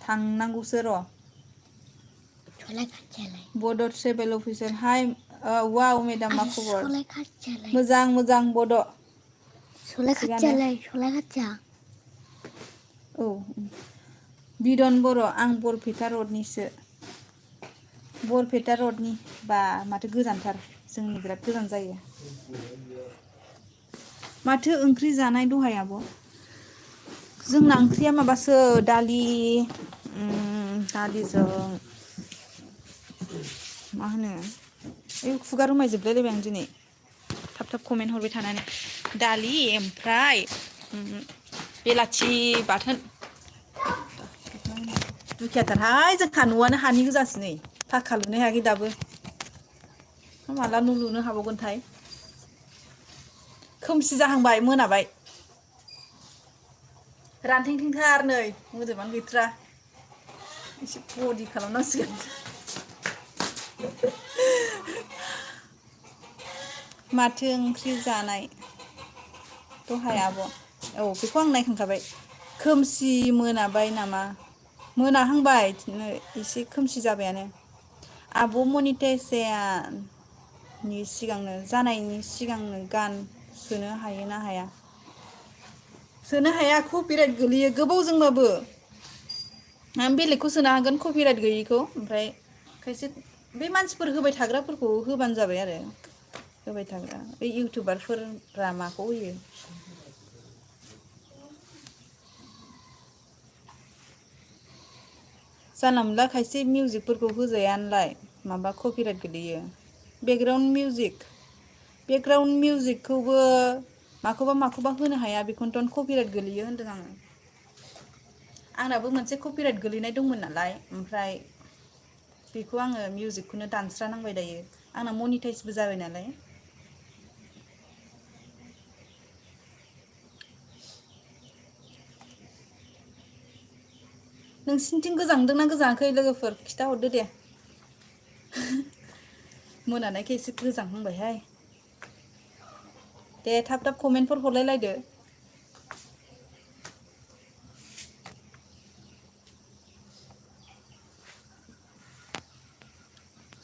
थांनांगौसो र'। बड' ट्रेभेल अफिसार हाय वाव मेदाम मा खबर? मोजां बड'। औ बिदन बर' आं बरपेटा रडनिसो। बरपेटा रडनि बा माथो गोजानथार जोंनि बिराद गोजान जायो। माथो ओंख्रि जानाय दहाय आब'? जोंना ओंख्रिया माबासो दालिजों मा होनो खुगा रुमायजोबलायलायबाय आं दिनै थाब थाब कमेन्ट हरबाय थानानै दालि ओमफ्राय बेलाथि बाथोन। दुखियाथारहाय जोंहा न'आनो हानि गोजासो नै फाक्का लुनो हायाखै दाबो। माला न' लुनो हाबावगोनथाय। खोमसि जाहांबाय मोनाबाय। रानथेंथेंथार नै मोदोमानो गैथ्रा। एसे बदि खालामनांसिगोन। माथो ओंख्रि जानाय दहाय आब'? औ बेखौ आं नायखांखाबाय। खोमसि मोनाबाय नामा? मोनाहांबाय एसे खोमसि जाबायानो। आब' मनिटाइजायानि जानायनि सिगांनो गान सोनो हायो ना हाया? सोनो हाया कपिराइट गोलैयो गोबावजोंबाबो। आं बेलेगखौ सोनो हागोन कपिराइट गैयिखौ ओमफ्राय खायसे बे मानसिफोर होबाय थाग्राफोरखौ होबानो जाबाय आरो। होबाय थाग्रा बे इउटुबारफोरा माखौ होयो। जानला मोनला खायसे मिउजिकफोरखौ होजायानोलाय माबा कपिराइट गोलैयो। बेकग्राउन्ड मिउजिकखौबो माखौबा होनो हाया बेखौनोथ' कपिराइट गोलैयो होन्दों आङो। आंनाबो मोनसे कपिराइट गोलैनाय दंमोन नालाय ओमफ्राय बेखौ आङो मिउजिकखौनो दानस्रा नांबाय दायो आंना मनिटाइजबो जाबाय नालाय। नोंसिनिथिं गोजांदोंना गोजाङाखै लोगोफोर खिथाहरदो दे। मोनानायखाय एसे गोजांहांबायहाय। दे थाब थाब कमेन्टफोर हरलायलायदो।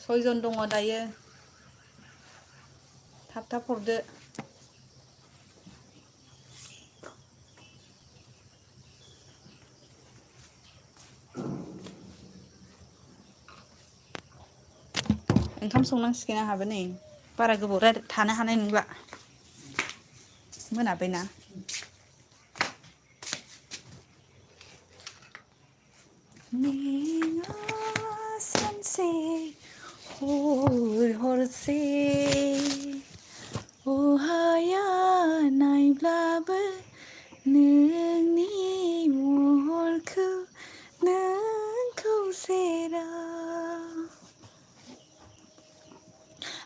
सयजन दङ दायो। थाब थाब हरदो। ओंखाम संनांसिगोन आंहाबो नै बारा गोबाव थानो हानाय नंला। मोनाबायना। मेङा सानसे हर हरसे अहाया नायब्लाबो नोंनि महरखौ नोंखौ सेराव।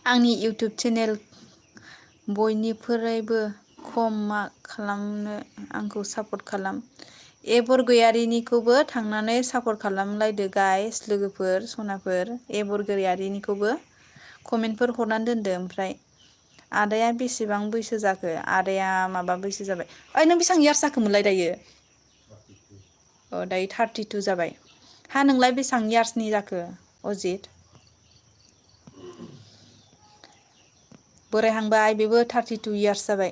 आंनि इउटुब चेनेल बयनिफ्रायबो खम मार्क खालामनो आंखौ सापर्ट खालाम। बरगयारिनिखौबो थांनानै सापर्ट खालामलायदो गाइस लोगोफोर सनाफोर बरगयारिनिखौबो कमेन्टफोर हरनानै दोनदो। ओमफ्राय आदाया बेसेबां बैसो जाखो? आदाया माबा बैसो जाबाय। ओइ नों बेसेबां इयार्स जाखोमोनलाय दायो? दायो 32 जाबाय। हा नोंलाय बेसेबां इयार्सनि जाखो अजित? बोरायहांबाय बेबो 32 इयार्स जाबाय।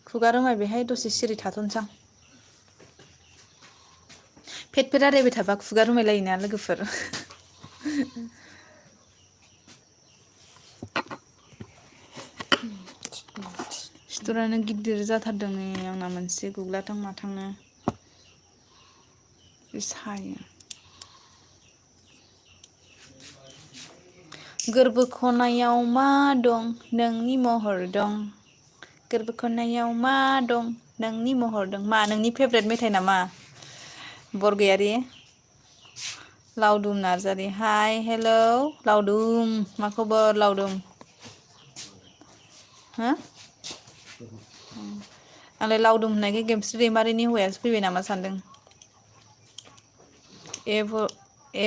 खुगा रोमाय बेहाय दसे सिरि थाथ'नोसां। फेट फेट रायलायबाय थाबा खुगा रोमायलायोना लोगोफोर। सिथरानो गिदिर जाथारदों नै आंना मोनसे गुग्लाथां माथांनो सायो। गोरबो खनायाव मा दं नोंनि महर दं। गोरबो खनायाव मा दं नोंनि महर दं। मा नोंनि फेभरेट मेथाइ नामा बरगयारि? लावदुम नार्जारि हाय हेलौ लावदुम मा खबर लावदुम? हो आंलाय लावदुम होननायखाय गेमस्रि दैमारिनि हौवायासो फैबाय नामा सानदों।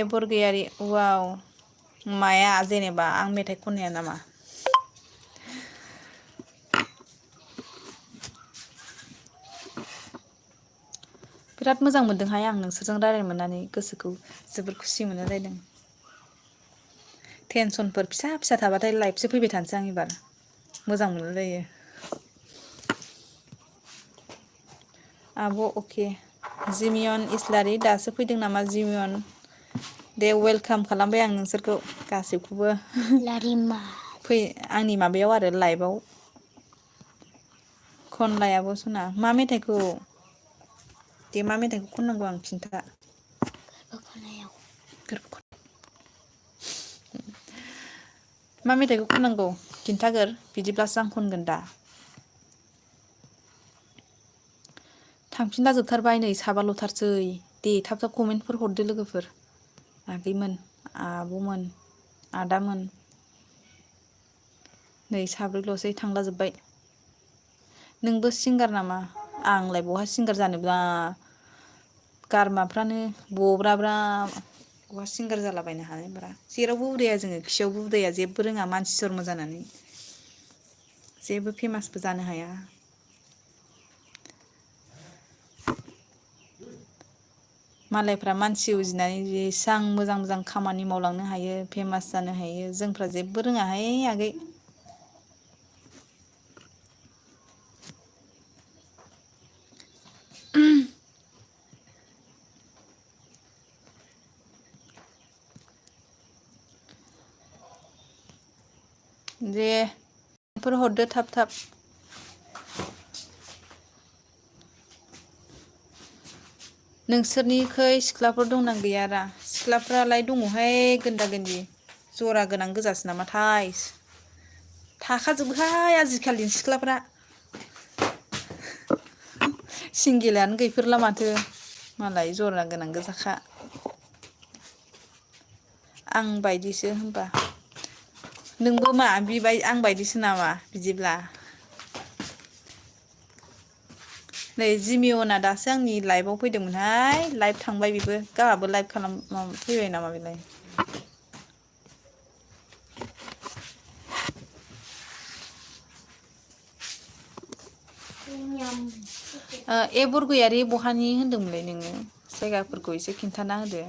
बरगयारि वाव माया जेनेबा आं मेथाइ खननाया नामा? बिराद मोजां मोनदोंहाय आं नोंसोरजों रायज्लायनो मोननानै गोसोखौ जोबोर खुसि मोनलायलायदों। टेनसनफोर फिसा फिसा थाबाथाय लाइभसो फैबाय थानोसै आं एबार मोजां मोनलायलायो। आब' अके जिमियन इस्लारि दासो फैदों नामा जिमियन? दे वेलकाम खालामबाय आं नोंसोरखौ गासैखौबो फै आंनि माबायाव आरो लाइभआव। खनलाया आब' सना मा मेथाइखौ? दे मा मेथाइखौ खननांगौ आं खिन्था। मा मेथाइखौ खननांगौ खिन्थागोर बिदिब्लासो आं खनगोन दा। थांफिनला जोबथारबाय नै साबाल'थारसै दे थाब थाब कमेन्टफोर हरदो लोगोफोर। आगैमोन आब'मोन आदामोन नै साब्रैल'सै थांला जोब्बाय। नोंबो सिंगार नामा? आंलाय बहा सिंगार जानोबा गारमाफ्रानो बब्राब्रा बहा सिंगार जालाबायनो हानोब्रा। जेरावबो उदाया जोङो खियावबो उदाया जेबो रोङा मानसि जन्म जानानै जेबो फेमासबो जानो हाया। मालायफ्रा मानसि उजिनानै जेसां मोजां मोजां खामानि मावलांनो हायो फेमास जानो हायो जोंफ्रा जेबो रोङाहाय आगै। दे फोर हरदो थाब थाब। नोंसोरनिखै सिख्लाफोर दंना गैयारा? सिख्लाफ्रालाय दङहाय गोनदा गोनदि जरा गोनां गोजासो नामाथाय। थाखाजोबोहाय आजिखालिनि सिख्लाफ्रा। सिंगेलानो गैफेरला माथो मालाय जरा गोनां गोजाखा आं बायदिसो होनबा नोंबो मा बिबाय आं बायदिसो नामा बिदिब्ला नै जिमिअना दासो आंनि लाइभआव फैदोंमोनहाय लाइभ थांबाय बेबो गाहाबो लाइभ खालाम फैबाय नामा बेलाय ए बरगयारि बहानि होनदोंमोनलाय नोङो जायगाफोरखौ एसे खिन्थाना होदो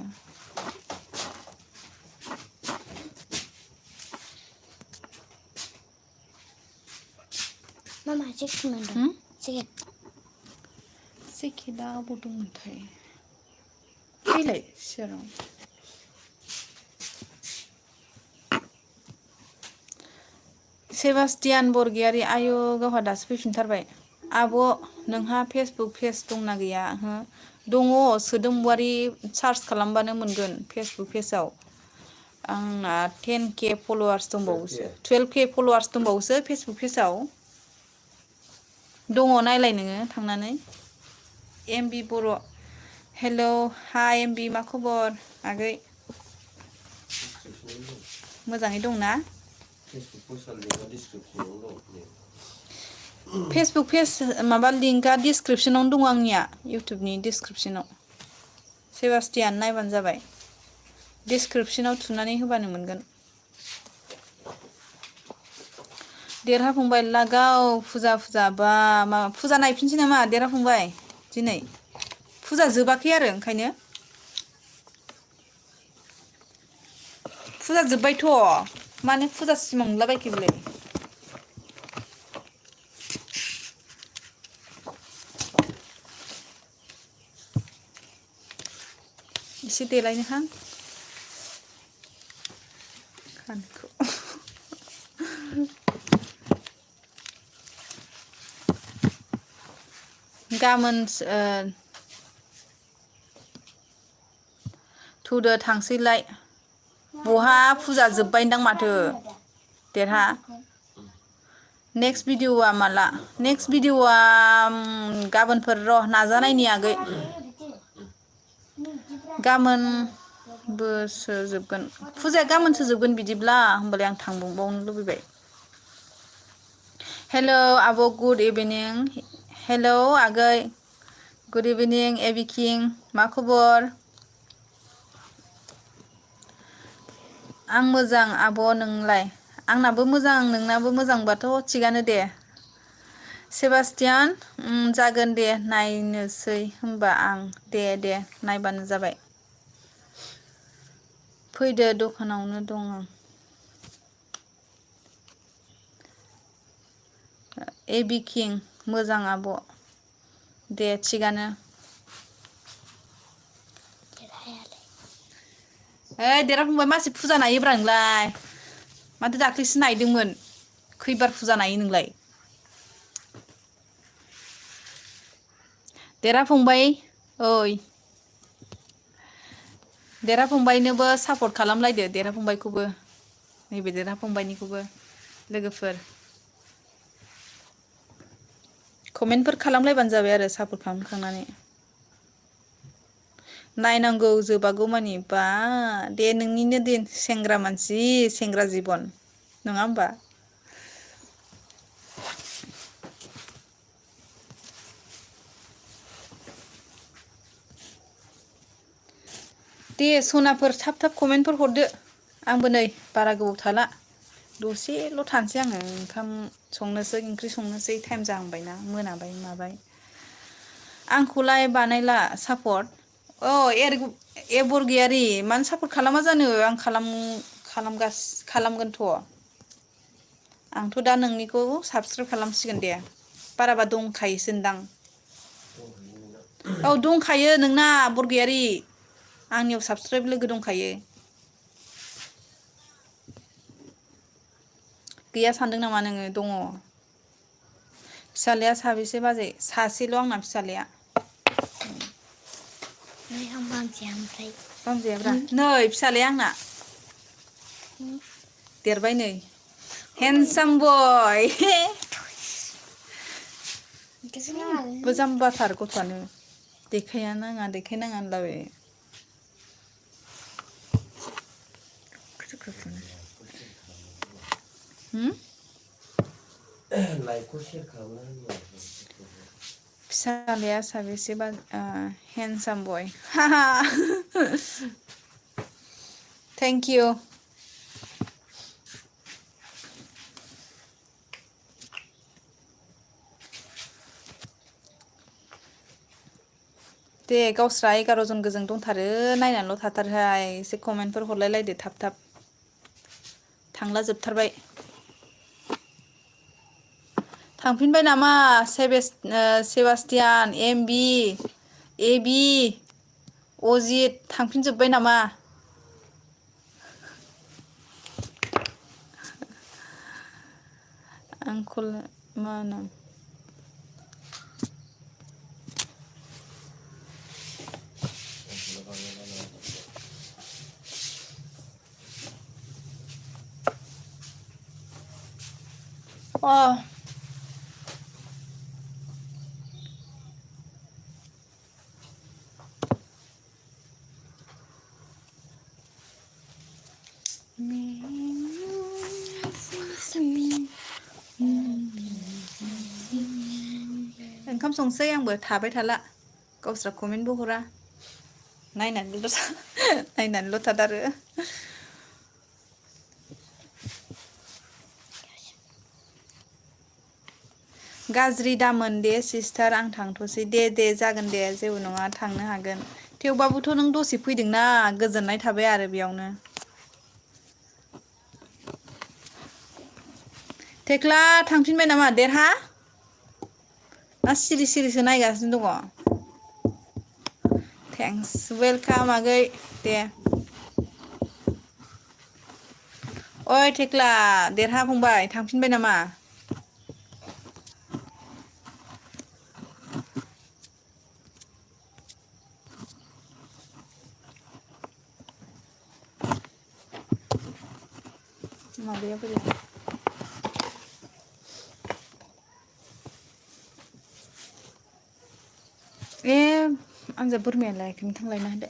मामा जेकेट मोनदों जेकेटआ अबाव दंमोनथाय फैलाय सियाराव सेबास्टियान बरगयारि आयु गावहा दासो फैफिनथारबाय आब' नोंहा फेसबुक पेज दंना गैया हो दङ सोदोमवारि सार्च खालामबानो मोनगोन फेसबुक पेजाव आंना 10K फल'वार्स दंबावोसो 12K फल'वार्स दंबावोसो फेसबुक पेजाव दङ नायलाय नोङो थांनानै एमबि बर' हेलौ हाय एमबि मा खबर आगै मोजाङै दंना फेसबुक पेज माबा लिंकआ डिसक्रिपसनावनो दङ आंनिया इउटुबनि डिसक्रिपसनाव सेबास्टियान नायबानो जाबाय डिसक्रिपसनाव थुनानै होबानो मोनगोन देरहाफुंबाय लागाव फुजा बा मा फुजा नायफिनसै नामा देरहाफुंबाय दिनै फुजा जोबाखै आरो ओंखायनो फुजा जोब्बायथ' मानो फुजा सिमां नुलाबायखो बेलाय एसे देलायनोहां खानखौ गाबोन थुदो थांसैलाय बहा फुजा जोब्बायदां माथो देरहा नेक्स्ट भिडिअआ माला नेक्स्ट भिडिअआ गाबोनफोर र' नाजानायनि आगै गाबोनबोसो जोबगोन फुजाया गाबोनसो जोबगोन बिदिब्ला होमबालाय आं थांबावनो लुबैबाय हेलौ आब' गुड इभिनिं हेलौ आगै गुड इभिनिं एभि किं मा खबर आं मोजां आब' नोंलाय आंनाबो मोजां नोंनाबो मोजांबाथ' थिगानो दे सेबास्टियान जागोन दे नायनोसै होमबा आं दे नायबानो जाबाय फैदो दखानावनो दं आं एभि किं मोजां आब' दे थिगानो ओइ देरहाफुंबाय मासि फुजा नायोब्रा नोंलाय माथो दाख्लैसो नायदोंमोन खैबार फुजा नायो नोंलाय देरहाफुंबाय ओइ देरहाफुंबायनोबो सापर्ट खालामलायदो देरहाफुंबायखौबो नैबे देरहाफुंबायनिखौबो लोगोफोर कमेन्टफोर खालामलायबानो जाबाय आरो सापर्ट खालामखांनानै नायनांगौ जोबागौ मानि बा दे नोंनिनो दिन सेंग्रा मानसि सेंग्रा जिबन नङा होमबा दे सनाफोर थाब कमेन्टफोर हरदो आंबो नै बारा गोबाव थाला दसेल' थानोसै आङो ओंखाम संनोसै ओंख्रि संनोसै टाइम जाहांबायना मोनाबाय माबाय आंखौलाय बानायला सापर्ट ए बरगयारि मानो सापर्ट खालामा जानो आं खालामगोनथ' आंथ' दा नोंनिखौ साबसक्राइब खालामसिगोन दे बाराबा दंखायोसोनदां औ दंखायो नोंना बरगयारि आंनियाव साबसक्राइब लोगो दंखायो गैया सानदों नामा नोङो दङ फिसालाया साबेसे बाजै सासेल' आंना फिसालाया बामजायाब्रा नै फिसालाया आंना देरबाय नै हेन्डसाम बय जाम्बाथार गथ'आनो देखायनाङा होनलाबाय लाइकखौ शेयार खालामना फिसालाया साबेसे हेन्डसाम बय थेंक इउ दे गावस्रा 11 जन गोजों दंथारो नायनानैल' थाथारहाय एसे कमेन्टफोर हरलायलायदो थाब थांला जोबथारबाय थांफिनबाय नामा सेबास्टियान एमबि এবি अजित थांफिनजोब्बाय नामा आंखौल मा होनो ओंखाम संसै आंबो थाबाय थाला गावस्रा कमेन्टबो हरा नायनानैल' थाथारो गाज्रि दामोन दे सिस्टार आं थांथ'सै दे जागोन दे जेबो नङा थांनो हागोन थेवबाबोथ' नों दसे फैदोंना गोजोननाय थाबाय आरो बेयावनो थेख्ला थांफिनबाय नामा देरहा ना सिरिसो नायगासिनो दङ थेंक्स वेलकाम आगै दे ओइ थेख्ला देरहा फंबाय थांफिनबाय नामा माबाया बोरै आंजा बोरमाया लायाखै नोंथां लायना होदो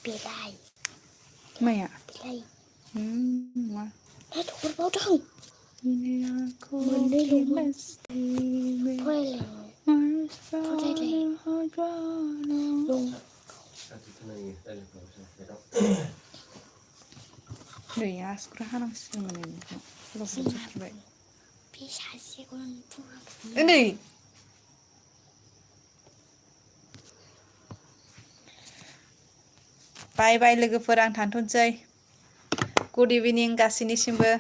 बिलाइ माया बिलाइ मा थरबावदों मोननैल'मोन नै आसुगुर हानांसिगोन बे सासेखौनो नै बाय लोगोफोर आं थांथ'नोसै गुड इभिनिं गासैनिसिमबो